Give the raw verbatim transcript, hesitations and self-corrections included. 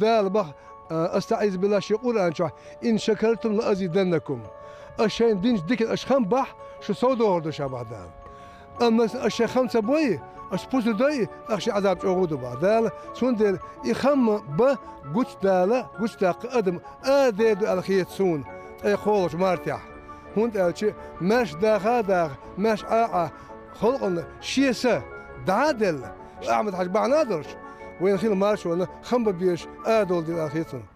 Дала бах, а, астаӀизу биллахӀ, шен Къуръан чохь: «Ин шакартум ла азиданнакум». Аш шайна динчу диканна аш хам бахь, шу сов дохур ду ша бах Дала. Амма аш шайн хам ца бой, аш пусар дой, тӀаккха шен Ӏазаб чӀогӀа ду бах Дала. Цундела и хам бан гучудала, гучудаккха адам арадер ду аьлла хета суна, ткъе кхоалгӀачу мартехь. ХӀунда аьлча маьрша даха а даха, маьрша Ӏа а Ӏа, халкъана шен са дӀа а делла, Ахьмад-Хьаьжа бахьана а долуш, вайна хила маршонан хам бан безаш арадовла дела аьлла хета суна.